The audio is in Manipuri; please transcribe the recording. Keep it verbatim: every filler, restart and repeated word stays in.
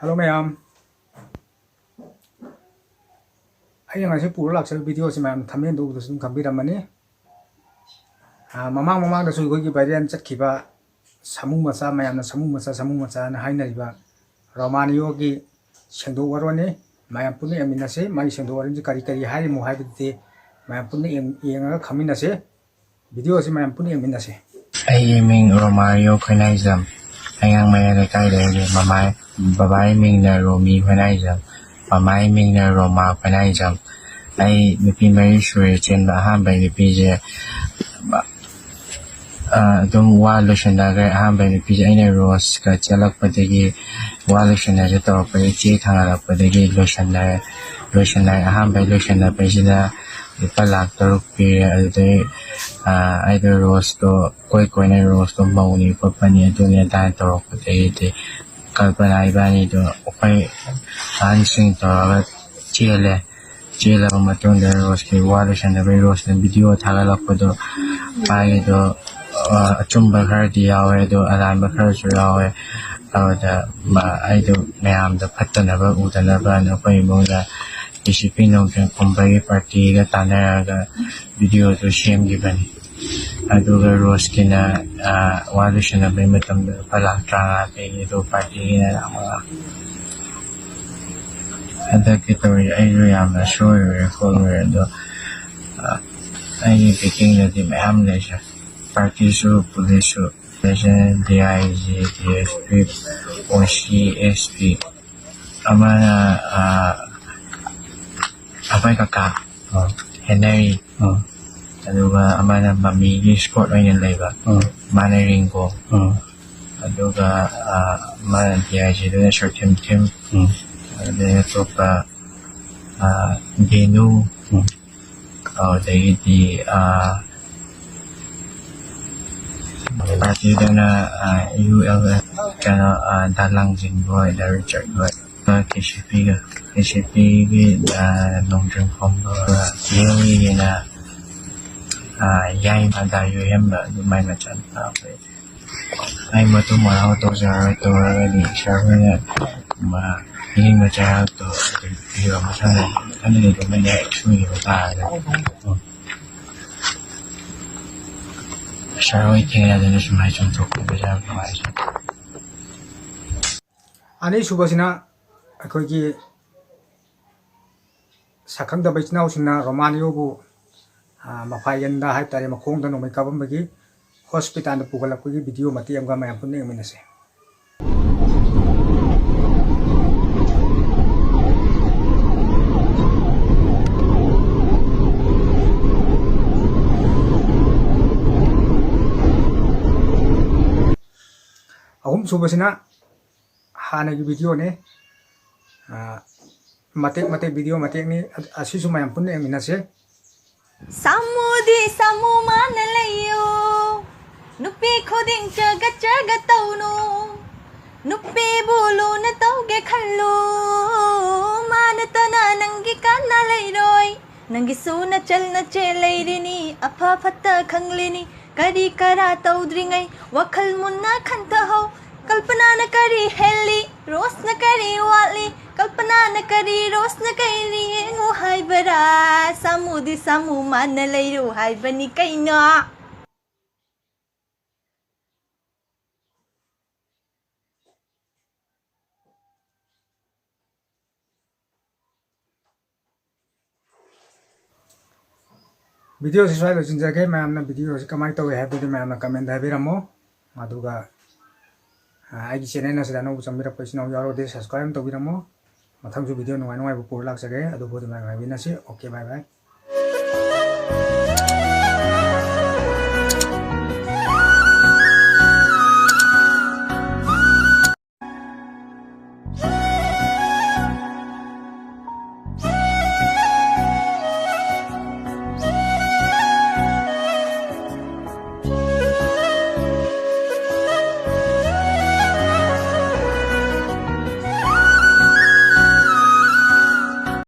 ꯍꯜꯂꯣ ꯃꯌꯥꯝ, ꯑꯩꯅ ꯉꯁꯤ ꯄꯨꯔ ꯂꯥꯛꯆꯔꯤꯕ ꯚꯤꯗꯤꯑꯣꯁꯤ ꯃꯌꯥꯝ ꯊꯝꯃꯦꯟꯗ ꯎꯕꯗꯁꯨ ꯑꯗꯨꯝ ꯈꯪꯕꯤꯔꯝꯃꯅꯤ꯫ ꯑꯥ, ꯃꯃꯥꯡ ꯃꯃꯥꯡꯗꯁꯨ ꯑꯩꯈꯣꯏꯒꯤ ꯚꯥꯏꯔꯦꯜ ꯆꯠꯈꯤꯕ ꯁꯥꯃꯨ ꯃꯆꯥ, ꯃꯌꯥꯝꯅ ꯁꯥꯃꯨ ꯃꯆꯥ, ꯁꯥꯃꯨ ꯃꯆꯥꯅ ꯍꯥꯏꯅꯔꯤꯕ ꯔꯣꯃꯥꯅꯤꯌꯣꯒꯤ ꯁꯦꯡꯗꯣꯛ ꯋꯥꯔꯣꯟꯅꯤ꯫ ꯃꯌꯥꯝ ꯄꯨꯟꯅ ꯌꯦꯡꯃꯤꯟꯅꯁꯤ꯫ ꯃꯥꯒꯤ ꯁꯦꯡꯗꯣꯛ ꯋꯥꯔꯣꯟꯁꯤ ꯀꯔꯤ ꯀꯔꯤ ꯍꯥꯏꯔꯤꯃꯣ ꯍꯥꯏꯕꯗꯨꯗꯤ ꯃꯌꯥꯝ ꯄꯨꯟꯅ ꯌꯦꯡ-, ꯌꯦꯡꯉꯒ ꯈꯪꯃꯤꯟꯅꯁꯤ꯫ ꯚꯤꯗꯤꯑꯣꯁꯤ ꯃꯌꯥꯝ ꯄꯨꯟꯅ ꯌꯦꯡꯃꯤꯟꯅꯁꯤ꯫ ꯑꯩꯒꯤ ꯃꯤꯡ ꯔꯣꯃꯥꯔꯤꯌꯣ ꯈꯣꯏꯅꯥꯏꯖꯝ꯫ ꯑꯩꯉꯥꯡ ꯃꯌꯥꯏ ꯂꯩꯀꯥꯏꯗꯒꯤ꯫ ꯃꯃꯥꯏ, ꯕꯕꯥꯒꯤ ꯃꯤꯡꯅ ꯔꯣꯃꯤ ꯈꯣꯏꯅꯥꯏꯖꯝ꯫ ꯃꯃꯥꯒꯤ ꯃꯤꯡꯅ ꯔꯣꯃꯥ ꯈꯣꯏꯅꯥꯏꯖꯝ꯫ ꯑꯩ ꯅꯨꯄꯤ ꯃꯔꯤ ꯁꯨꯔꯦ ꯆꯦꯟꯕ꯫ ꯑꯍꯥꯟꯕꯒꯤ ꯅꯨꯄꯤꯁꯦ, ꯑ, ꯑꯗꯨꯝ ꯋꯥ ꯂꯣꯏꯁꯤꯟꯅꯈ꯭ꯔꯦ꯫ ꯑꯍꯥꯟꯕꯒꯤ ꯅꯨꯄꯤꯁꯦ ꯑꯩꯅ ꯔꯣꯁꯀ ꯆꯦꯜꯂꯛꯄꯗꯒꯤ ꯋꯥ ꯂꯣꯏꯁꯤꯟꯅꯁꯦ ꯇꯧꯔꯛꯄꯗꯒꯤ ꯆꯦ ꯊꯥꯡꯒꯠꯂꯛꯄꯗꯒꯤ ꯂꯣꯏꯁꯤꯟꯅꯔꯦ꯫ ꯂꯣꯏꯁꯤꯟꯅꯔꯦ꯫ ꯑꯍꯥꯟꯕꯒꯤ ꯂꯣꯏꯁꯤꯟꯅꯕꯩꯁꯤꯗ ꯂꯨꯄꯥ ꯂꯥꯛ ꯇꯔꯨꯛ ꯄꯤꯔꯦ꯫ ꯑꯗꯨꯗꯩ, ꯑ, ꯑꯩꯗꯣ ꯔꯣꯁꯇꯣ ꯀꯣꯏ ꯀꯣꯏꯅ ꯔꯣꯁꯇꯣ ꯃꯧꯅꯤ ꯈꯣꯠꯄꯅꯤ ꯑꯗꯨꯅꯤ ꯑꯗꯥꯅ ꯇꯧꯔꯛꯄꯗꯒꯤꯗꯤ ꯀꯜꯄꯅꯥ ꯏꯕꯥꯅꯤꯗꯣ ꯑꯩꯈꯣꯏ ꯑꯍꯟꯁꯤꯡ ꯇꯧꯔꯒ ꯆꯦꯜꯂꯦ꯫ ꯆꯦꯜꯂꯕ ꯃꯇꯨꯡꯗ ꯔꯣꯁꯀꯤ ꯋꯥ ꯂꯣꯏꯁꯟꯅꯕꯒꯤ ꯔꯣꯁꯅ ꯚꯤꯗꯤꯑꯣ ꯊꯥꯒꯠꯂꯛꯄꯗꯣ, ꯃꯥꯒꯤꯗꯣ, ꯑ, ꯑꯆꯨꯝꯕ ꯈꯔꯗꯤ ꯌꯥꯎꯋꯦ, ꯑꯗꯣ ꯑꯔꯥꯟꯕ ꯈꯔꯁꯨ ꯌꯥꯎꯋꯦ꯫ ꯑꯗꯨꯗ ꯃꯥ-, ꯑꯩꯗꯣ ꯃꯌꯥꯝꯗ ꯐꯠꯇꯅꯕ ꯎꯗꯅꯕꯅ ꯑꯩꯈꯣꯏ ꯏꯃꯨꯡꯗ ꯗꯤ ꯁꯤ ꯄꯤ ꯅꯣꯡꯊꯦꯝ ꯈꯨꯝꯕꯒꯤ ꯄꯥꯔꯇꯤꯒ ꯇꯥꯟꯅꯔꯒ ꯚꯤꯗꯤꯑꯣꯗꯨ ꯁꯦꯝꯈꯤꯕꯅꯤ꯫ ꯑꯗꯨꯒ ꯔꯣꯁꯀꯤꯅ, ꯑ, ꯋꯥ ꯂꯣꯏꯁꯤꯟꯅꯕꯒꯤ ꯃꯇꯝꯗ ꯂꯨꯄꯥ ꯂꯥꯛ ꯇꯔꯥꯃꯉꯥ ꯄꯤꯔꯤ, ꯑꯗꯨꯒ ꯄꯥꯔꯇꯤꯒꯤꯅ ꯂꯥꯛ ꯃꯉꯥ꯫ ꯍꯟꯗꯛꯀꯤ ꯇꯧꯔꯤ ꯑꯩꯁꯨ ꯌꯥꯝꯅ ꯁꯣꯏꯔꯨꯔꯦ ꯈꯣꯠꯂꯨꯔꯦ, ꯑꯗꯣ, ꯑ, ꯑꯩꯒꯤ ꯕꯦꯀꯤꯡꯗꯗꯤ ꯃꯌꯥꯝ ꯂꯩꯁꯦ꯫ ꯄꯥꯔꯇꯤꯁꯨ, ꯄꯨꯂꯤꯁꯁꯨ, D I G, D S P, ꯑꯣ ꯁꯤ, ꯑꯦꯁ ꯄꯤ, ꯑꯃꯅ, ꯑ, ꯑꯩꯈꯣꯏ ꯀꯀꯥ, ꯑ, ꯍꯦꯅꯔꯤ, ꯑ, ꯑꯗꯨꯒ ꯑꯃꯅ ꯃꯃꯤꯒꯤ ꯁ꯭ꯀꯣꯠ ꯑꯣꯏꯅ ꯂꯩꯕ, ꯑ, ꯃꯥꯅ ꯔꯤꯡꯒꯣ, ꯑ, ꯑꯗꯨꯒ, ꯑ, ꯑꯃꯅ ꯗꯤ ꯑꯥꯏ ꯖꯤꯗꯨꯅ ꯁꯨꯔꯊꯤꯝ ꯊꯤꯝ, ꯑ, ꯑꯗꯩ ꯑꯇꯣꯞꯄ, ꯑ, ꯕꯦꯅꯨ, ꯑ, ꯑꯗꯨꯗꯒꯤꯗꯤ, ꯑ, ꯄꯥꯔꯇꯤꯗꯅ, ꯑ, ꯌꯨ ꯑꯦꯜ ꯑꯦꯐ, ꯀꯩꯅꯣ, ꯑ, ꯗꯥ ꯂꯥꯡꯖꯤꯡꯕ ꯍꯣꯏ, ꯗꯥ ꯔꯤꯆꯥꯔꯗ ꯍꯣꯏ, ꯑ, ꯀꯦ ꯁꯤ ꯄꯤꯒ, ꯀꯦ ꯁꯤ ꯄꯤꯒꯤ, ꯑ, ꯅꯣꯡꯖꯨꯝ ꯈꯣꯝꯕ, ꯑ, ꯀꯦ ꯑꯦꯜ ꯏꯒꯤꯅ, ꯑ, ꯌꯥꯏꯃ ꯗꯥ ꯌꯣꯏꯍꯦꯝꯕ, ꯑꯗꯨ ꯃꯥꯏ ꯃꯆꯥꯅꯨꯄꯥ ꯑꯩꯈꯣꯏ꯫ ꯑꯩ ꯃꯇꯨꯡ ꯃꯅꯥꯎ ꯇꯧꯖꯔꯔꯣꯏ, ꯇꯧꯔꯒꯗꯤ ꯁꯥꯔ ꯍꯣꯏꯅ ꯃꯤꯅꯤꯡ ꯃꯆꯥ ꯄꯤꯕ ꯃꯊꯪ ꯃꯊꯪꯒꯨꯝꯕꯗ ꯁꯣꯏꯈꯤꯕ ꯇꯥꯔꯒꯗꯤ꯫ ꯁꯥꯔ ꯍꯣꯏ ꯊꯦꯡꯅꯗꯅ ꯁꯨꯃꯥꯏꯅ ꯆꯨꯝꯊꯣꯛꯄꯤꯕꯁꯦ ꯌꯥꯝ ꯅꯨꯡꯉꯥꯏꯖꯩ꯫ ꯑꯅꯤꯁꯨꯕꯁꯤꯅ ꯑꯩꯈꯣꯏꯒꯤ ꯁꯛꯈꯪꯗꯕ ꯏꯆꯤꯟ ꯏꯅꯥꯎꯁꯤꯡꯅ ꯔꯣꯃꯥꯅꯤꯌꯣꯕꯨ, ꯑ, ꯃꯐꯥꯏꯒꯟꯗ ꯍꯥꯏꯕ ꯇꯥꯔꯦ, ꯃꯈꯣꯡꯗ ꯅꯣꯡꯃꯩ ꯀꯥꯞꯄꯝꯕꯒꯤ ꯍꯣꯁꯄꯤꯇꯥꯜꯗ ꯄꯨꯈꯠꯂꯛꯄꯒꯤ ꯚꯤꯗꯤꯑꯣ ꯃꯇꯦꯛ ꯑꯃꯒ ꯃꯌꯥꯝ ꯄꯨꯟꯅ ꯌꯦꯡꯃꯤꯟꯅꯁꯦ꯫ ꯑꯍꯨꯝꯁꯨꯕꯁꯤꯅ ꯍꯥꯟꯅꯒꯤ ꯚꯤꯗꯤꯑꯣꯅꯤ꯫ ꯑ, ꯃꯇꯦꯛ ꯃꯇꯦꯛ ꯚꯤꯗꯤꯑꯣ ꯃꯇꯦꯛꯅꯤ꯫ ꯑ-, ꯑꯁꯤꯁꯨ ꯃꯌꯥꯝ ꯄꯨꯟꯅ ꯌꯦꯡꯃꯤꯟꯅꯁꯦ꯫ ꯁꯥꯃꯨꯗꯤ ꯁꯥꯃꯨ ꯃꯥꯅ ꯂꯩꯌꯨ, ꯅꯨꯄꯤ ꯈꯨꯗꯤꯡ ꯆꯒꯠ ꯆꯒꯠ ꯇꯧꯅꯨ, ꯅꯨꯄꯤꯕꯨ ꯂꯨꯅ ꯇꯧꯒꯦ ꯈꯜꯂꯨ, ꯃꯥ ꯅꯠꯇꯅ ꯅꯪꯒꯤ ꯀꯅꯥ ꯂꯩꯔꯣꯏ꯫ ꯅꯪꯒꯤꯁꯨ ꯅꯆꯜ ꯅꯆꯦ ꯂꯩꯔꯤꯅꯤ, ꯑꯐ ꯐꯠꯇ ꯈꯪꯂꯤꯅꯤ, ꯀꯔꯤ ꯀꯔꯥ ꯇꯧꯗ꯭ꯔꯤꯉꯩ ꯋꯥꯈꯜ ꯃꯨꯟꯅ ꯈꯟꯊꯍꯧ꯫ ꯀꯜꯄꯅꯥꯅ ꯀꯔꯤ ꯍꯦꯜꯂꯤ, ꯔꯣꯁꯅ ꯀꯔꯤ ꯋꯥꯠꯂꯤ, ꯀꯜꯄꯅꯥꯅ ꯀꯔꯤ, ꯔꯣꯁꯅ ꯀꯔꯤ ꯌꯦꯡꯉꯨ ꯍꯥꯏꯕꯔꯥ? ꯁꯥꯃꯨꯗꯤ ꯁꯥꯃꯨ ꯃꯥꯅ ꯂꯩꯔꯨ ꯍꯥꯏꯕꯅꯤ ꯀꯩꯅꯣ꯫ ꯚꯤꯗꯤꯑꯣꯁꯤ ꯁ꯭ꯋꯥꯏ ꯂꯣꯏꯁꯤꯟꯖꯔꯒꯦ꯫ ꯃꯌꯥꯝꯅ ꯚꯤꯗꯤꯑꯣꯁꯤ ꯀꯃꯥꯏꯅ ꯇꯧꯏ ꯍꯥꯏꯕꯗꯨ ꯃꯌꯥꯝꯅ ꯀꯃꯦꯟꯗ ꯍꯥꯏꯕꯤꯔꯝꯃꯣ꯫ ꯑꯗꯨꯒ, ꯑ, ꯑꯩꯒꯤ ꯆꯦꯅꯦꯜ ꯑꯁꯤꯗ ꯑꯅꯧꯕ ꯆꯪꯕꯤꯔꯛꯄ ꯏꯆꯤꯟ ꯏꯅꯥꯎ ꯌꯥꯎꯔꯒꯗꯤ ꯁꯕꯁꯀ꯭ꯔꯥꯏꯕ ꯑꯃ ꯇꯧꯕꯤꯔꯝꯃꯣ꯫ ꯃꯊꯪꯁꯨ ꯚꯤꯗꯤꯑꯣ ꯅꯨꯡꯉꯥꯏ ꯅꯨꯡꯉꯥꯏꯕ ꯄꯨꯔ ꯂꯥꯛꯆꯒꯦ꯫ ꯑꯗꯨꯕꯨ ꯑꯗꯨꯃꯥꯏꯅ ꯉꯥꯏꯕꯤꯅꯁꯤ꯫ ꯑꯣꯀꯦ, ꯕꯥꯏ ꯕꯥꯏ꯫